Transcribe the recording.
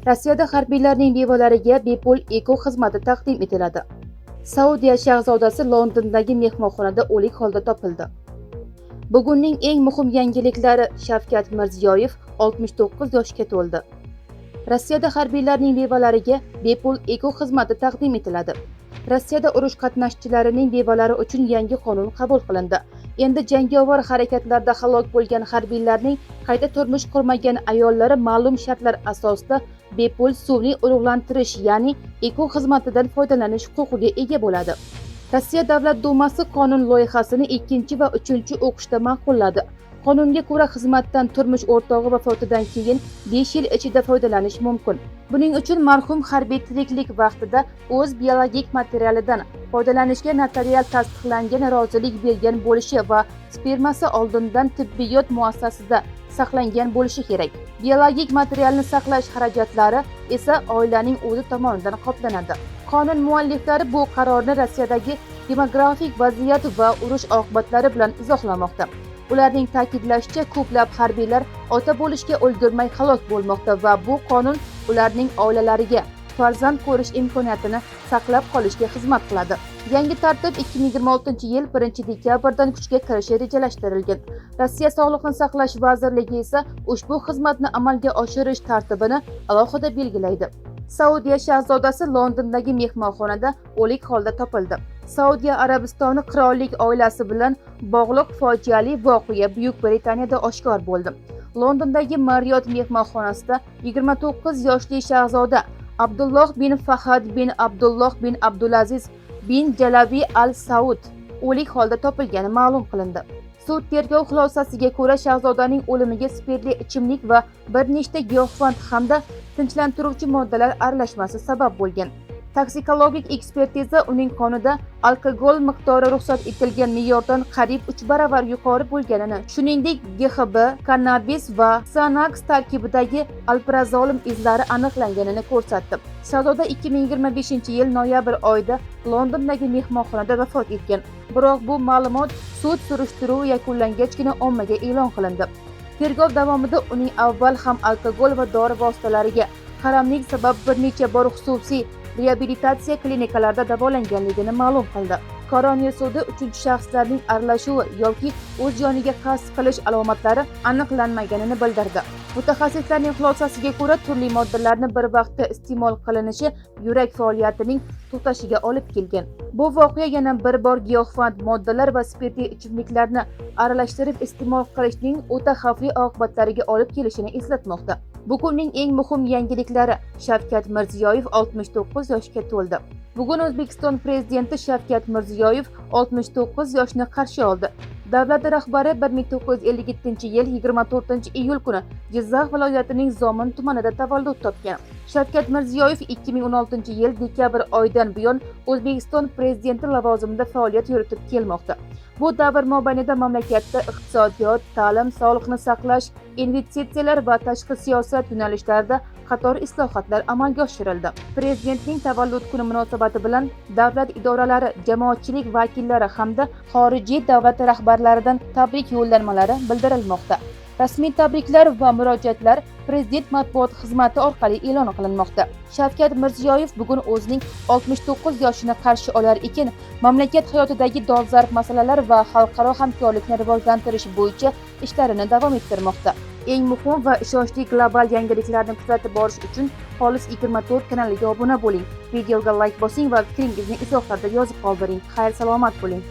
Rossiyada harbiylarning bevalariga bepul eko xizmati taqdim etiladi. Saudiya shahzodasi Londondagi mehmonxonada o'lik holda topildi. Bugunning eng muhim yangiliklari: Shavkat Mirziyoyev 69 yoshga to'ldi. Rossiyada harbiylarning bevalariga bepul eko xizmati taqdim etiladi. Rossiyada urush qatnashchilarining bevalari uchun yangi qonun qabul qilindi. Endi jangovar harakatlarda halok bo'lgan harbiylarning qayta turmush qurmagan ayollari ma'lum shartlar asosida bepul sun'iy urug'lantirish, ya'ni eko xizmatidan foydalanish huquqiga ega bo'ladi. Rossiya Davlat Dumasi qonun loyihasini ikkinchi va uchinchi o'qishda ma'qulladi. Qonunga ko'ra, xizmatdan turmush o'rtog'i vafotidan keyin 5 yil ichida foydalanish mumkin. Buning uchun marhum harbiy tiriklik vaqtida o'z biologik materialidan foydalanishga notarial tasdiqlangan rozilik bergan bo'lishi va spermasi oldindan tibbiyot muassasasida saqlangan bo'lishi kerak. Biologik materialni saqlash xarajatlari esa oilaning o'zi tomonidan qoplanadi. Qonun mualliflari bu qarorni Rossiyadagi demografik vaziyat va urush oqibatlari bilan izohlamoqda. Ularning ta'kidlashicha, ko'plab harbiylar ota bo'lishga ulgurmay halok bo'lmoqda va bu qonun ularning oilalariga farzand ko'rish imkoniyatini saqlab qolishga xizmat qiladi. Yangi tartib 2026 yil 1 dekabrdan kuchga kirishi rejalashtirilgan. Rossiya Sog'liqni saqlash vazirligi esa ushbu xizmatni amalga oshirish tartibini alohida belgilaydi. Saudiya shahzodasi Londondagi mehmonxonada o'lik holda topildi. Saudiya Arabistoni qirollik oilasi bilan bog'liq fojiali voqea Buyuk Britaniyada oshkor bo'ldi. Londondagi Marriott mehmonxonasida 29 yoshli shahzoda Abdulloh bin Fahad bin Abdulloh bin Abdulaziz bin Jalavi al Saud o'lik holda topilgani ma'lum qilindi. Sud tergov xulosasiga ko'ra, shahzodaning o'limiga spirtli ichimlik va bir nechta giyohvand hamda tinchlantiruvchi moddalar aralashmasi sabab bo'lgan. Toksikologik ekspertiza uning qonida alkogol miqdori ruxsat etilgan me'yordan qariyb 3 baravar yuqori bo'lganini, shuningdek, GHB, kannabis va Xanax tarkibidagi alprazolam izlari aniqlanganini ko'rsatdi. Shahzoda 2025 yil noyabr oyida Londondagi mehmonxonada vafot etgan. Biroq bu ma'lumot sud surishtiruvi yakunlangachgina ommaga e'lon qilindi. Tergov davomida uning avval ham alkogol va dori vositalariga qaramlik sabab bir necha bor xususiy reabilitatsiya klinikalarida davolanganligini ma'lum qildi. Koroner sudi uchinchi shaxslarning aralashuvi yoki o'z joniga qasd qilish alomatlari aniqlanmaganini bildirdi. Mutaxassislarning xulosasiga ko'ra, turli moddalarni bir vaqtda iste'mol qilinishi yurak faoliyatining to'xtashiga olib kelgan. Bu voqea yana bir bor giyohvand moddalar va spirtli ichimliklarni aralashtirib iste'mol qilishning o'ta xavfli oqibatlariga olib kelishini eslatmoqda. Bugunning eng muhim yangiliklari: Shavkat Mirziyoyev 69 yoshga to'ldi. Bugun O'zbekiston prezidenti Shavkat Mirziyoyev 69 yoshni qarshi oldi. Davlat rahbari 1957 yil 24 iyul kuni Jizzax viloyatining Zomin tumanida tavallud topgan. Shavkat Mirziyoyev 2016 yil dekabr oyidan buyon O'zbekiston prezidenti lavozimida faoliyat yuritib kelmoqda. Bu davr mobaynida mamlakatda iqtisodiyot, ta'lim, sog'liqni saqlash, investitsiyalar va tashqi siyosat yo'nalishlarida qator islohotlar amalga oshirildi. Prezidentning tavallud kuni munosabati bilan davlat idoralari, jamoatchilik vakillari hamda xorijiy davlat rahbarlaridan tabrik yo'llanmalari bildirilmoqda. Rasmiy tabriklar va murojaatlar prezident matbuot xizmati orqali e'lon qilinmoqda. Shavkat Mirziyoyev bugun o'zining 69 yoshini qarshi olar ekan, mamlakat hayotidagi dolzarb masalalar va xalqaro hamkorlikni rivojlantirish bo'yicha ishlarini davom ettirmoqda. Eng muhim va ishonchli global yangiliklarni kuzatib borish uchun Xolis 24 kanaliga obuna bo'ling. Videoga layk bosing va fikringizni izohlarda yozib qoldiring. Xayr, salomat bo'ling.